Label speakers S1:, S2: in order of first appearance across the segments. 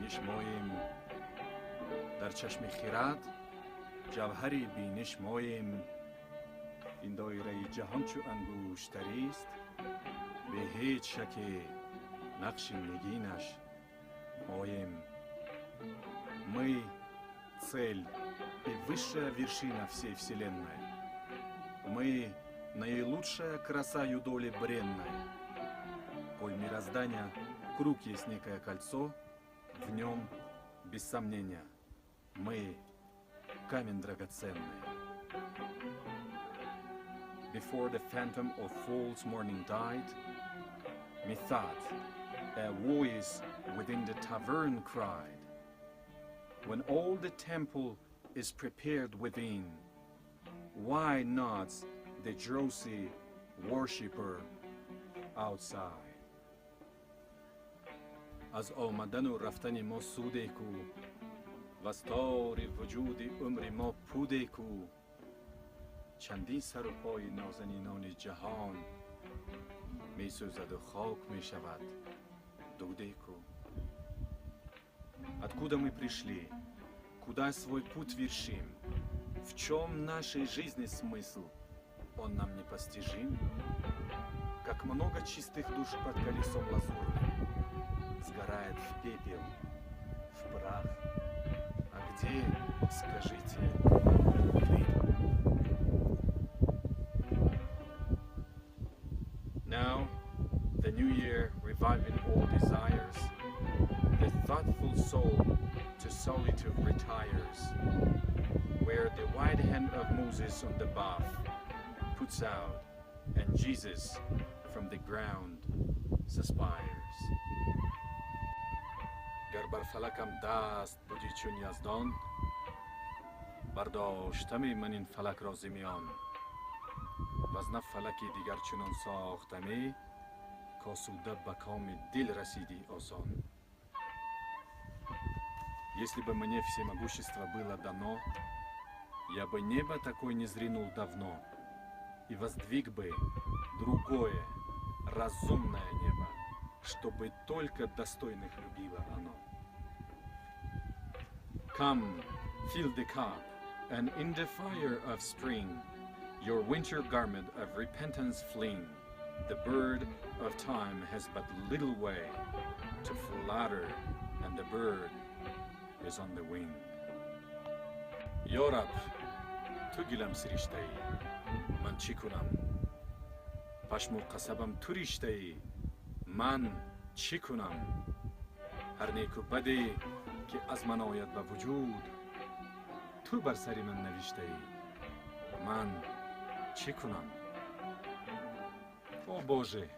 S1: биниш моем, дар чашми хирад ҷавҳари биниш моем. Ин доираи ҷаҳон чу ангуштарист, бе ҳеҷ шаке нақши нигинаш моем. Мы — цель и высшая вершина всей Вселенной. Мы — наилучшая краса юдоли бренной. Коль мироздания круг есть некое кольцо, в нем, без сомнения, мы — камень драгоценный. Before the phantom of false morning died, methought a voice within the tavern cried, "When all the temple is prepared within, why nods the drowsy worshipper outside?" Аз омадану рафтани мо суде ку, ваз тори вуҷуди умри мо пуде ку. Чандин сару пои нозанинони ҷаҳон месӯзаду хок мешавад дуде ку. Откуда мы пришли? Куда свой путь вершим? В чем нашей жизни смысл? Он нам непостижим. Как много чистых душ под колесом лазурным сгорает в пепел, в прах. А где, скажите, дым? Now, the new year reviving all desires, the thoughtful soul to solitude retires, where the white hand of Moses on the bough puts out, and Jesus from the ground suspires. Гар бар фалакам даст будӣ чун Яздон, бардоштами ман ин фалакро зи миён. Ваз на фалаки дигар чунон сохтамӣ, косуда ба коми дил расидӣ осон. Если бы мне всемогущество было дано, я бы небо такое не зринул давно и воздвиг бы другое, разумное небо, чтобы только достойных любило оно. Come, fill the cup, and in the fire of spring, your winter garment of repentance fling. The bird of time has but little way to flutter, and the bird is on the wing. Ё Раб, ту гилам сириштаӣ, ман чӣ кунам? Пашму қасабам ту риштаӣ, ман чӣ кунам? Ҳар неку баде ки аз ман ояд ба вуҷуд, ту бар сари ман навиштаӣ, ман чӣ кунам? О Боже,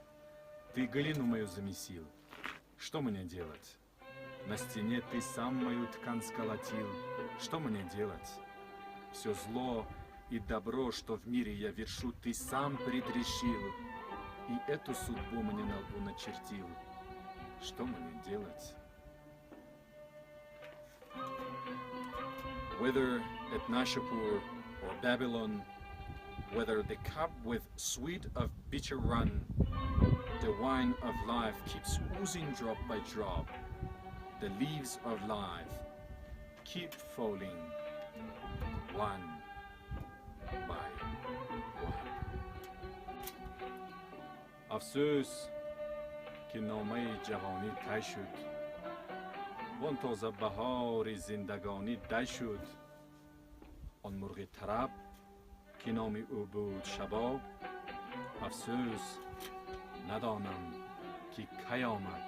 S1: ты глину мою замесил, что мне делать? На стене ты сам мою ткань сколотил, что мне делать? Все зло и добро, что в мире я вершу, ты сам предрешил, и эту судьбу мне на лбу начертил. Что мне делать? Whether at Nishapur or Babylon, whether the cup with sweet of bitter run, the wine of life keeps oozing drop by drop, the leaves of life keep falling one by one. Афсӯс ки номаи ҷавонӣ тай шуд, вон тоза баҳори зиндагонӣ дай шуд. Он мурғи тараб ки номи ӯ буд шабоб, афсӯс надонам ки кай омад,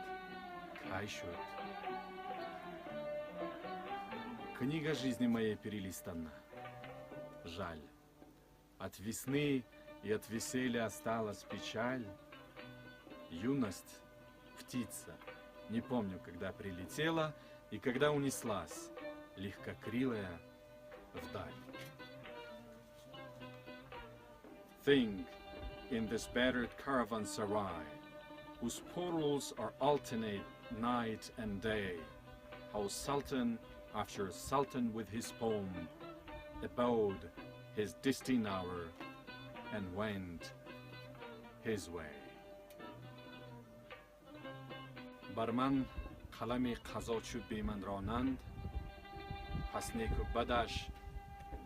S1: кай шуд. Книга жизни моей перелистана. Жаль, от весны и от веселья осталась печаль. Юность — птица, не помню, когда прилетела и когда унеслась, легкокрылая вдаль. Think in this battered caravanserai, whose portals are alternate night and day, how sultan after sultan with his poem abode his destined hour and went his way. Бар ман Қалами қазо чу бе ман ронанд, пас неку бадаш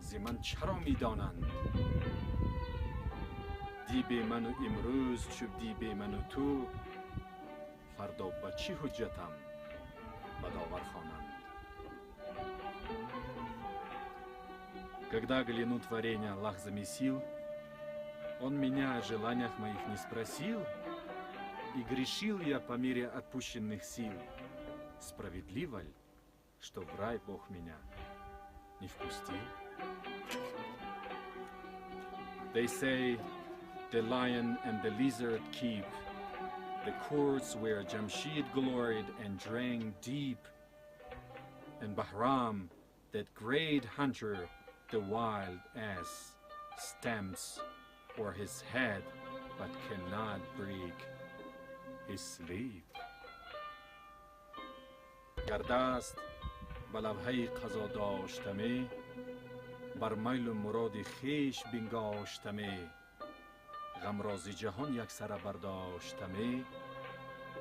S1: зи ман чаро медонанд? Ди бе ману имрӯз чу ди бе ману ту, фардо ба чӣ ҳуҷҷатам ба довар хонанд? Когда глину творения Аллах замесил, он меня о желаниях моих не спросил, и грешил я по мере отпущенных сил. Справедливо ль, что в рай Бог меня не впустил? They say the lion and the lizard keep the courts where Jamshid gloried and drank deep, and Bahram, that great hunter, the wild ass, stamps o'er his head, but cannot break his sleep. Гар даст ба лавҳаи қазо доштаме, бар майлу муроди хеш бингоштаме, ғамрози ҷаҳон яксара бардоштаме,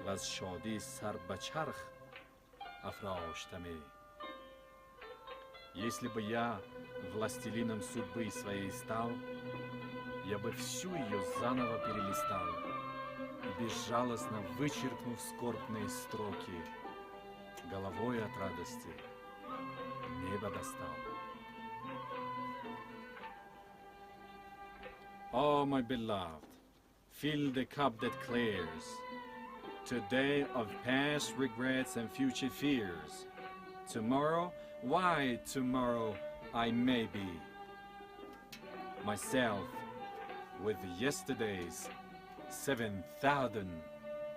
S1: ва аз шодӣ сар ба чарх афроштаме. Если бы я властелином судьбы своей стал, я бы всю ее заново перелистал и, безжалостно вычеркнув скорбные строки, головой от радости небо достал. Oh, my beloved, fill the cup that clears today of past regrets and future fears. Tomorrow, why tomorrow I may be myself with yesterday's 7,000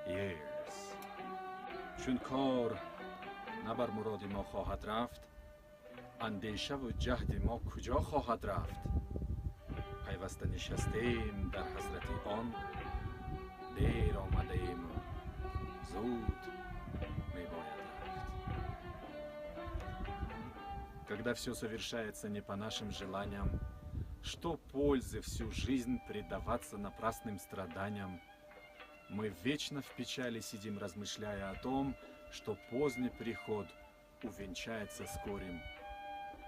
S1: years. Чун кор на бар муроди мо хоҳад рафт, андешаву ҷаҳди мо куҷо хоҳад рафт? Пайваста нишастем дар ҳасрати он, дер омадаем, зуд мебояд рафт. Когда все совершается не по нашим желаниям, что пользы всю жизнь предаваться напрасным страданиям? Мы вечно в печали сидим, размышляя о том, что поздний приход увенчается скорым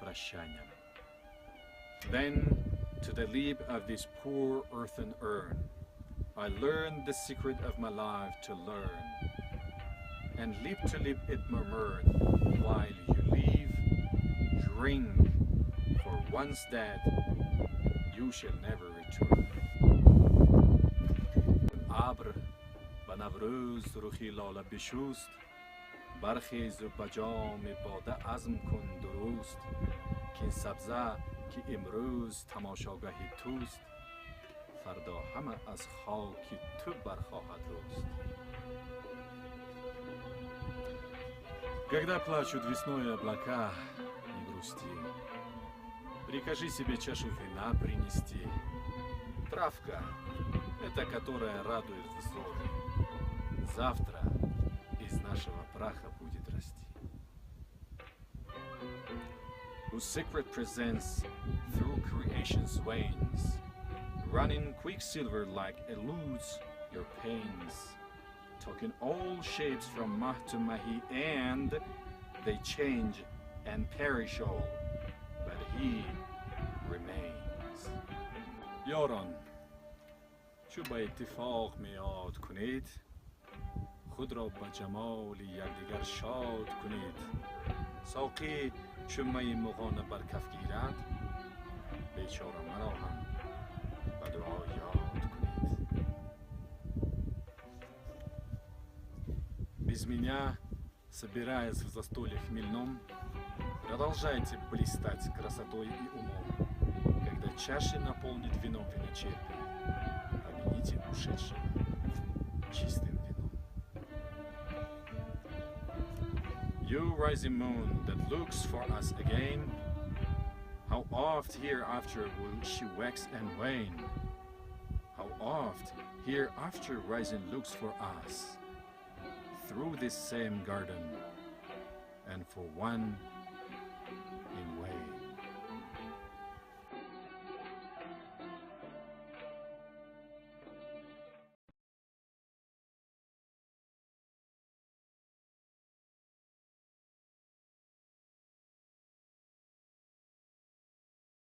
S1: прощанием. Then to the lip of this poor earthen urn, I learned the secret of my life to learn, and lip to lip it murmured, while you live, drink, for once dead, you shall never return. Абр ба Наврӯз рухи лола бишуст, бархезу ба ҷоми бода азм кун дуруст, ки ин сабза ки имрӯз тамошогаҳи туст, фардо ҳама аз хоки ту бархоҳад рӯст. Когда плачут весной облака, не грусти, прикажи себе чашу вина принести. Травка — это которая радует взоры, завтра из нашего праха будет расти. Whose secret presence through creation's veins, running quicksilver like eludes your pains, talking all shapes from mah to mahi, and they change and perish all, but he remains. Ёрон, чу ба иттифоқ меёд кунед, худро ба ҷамоли якдигар шод кунед. Соқӣ чу майи муғона бар каф гирад, бечора маро ҳам ба дуо ёд кунед. Без меня, собираясь в застолье хмельном, продолжайте блистать красотой и умом. Когда чаши наполнит вином виночерпий, помяните ушедшего чистым вином. You rising moon that looks for us again, how oft hereafter will she wax and wane? How oft hereafter rising looks for us through this same garden, and for one in vain.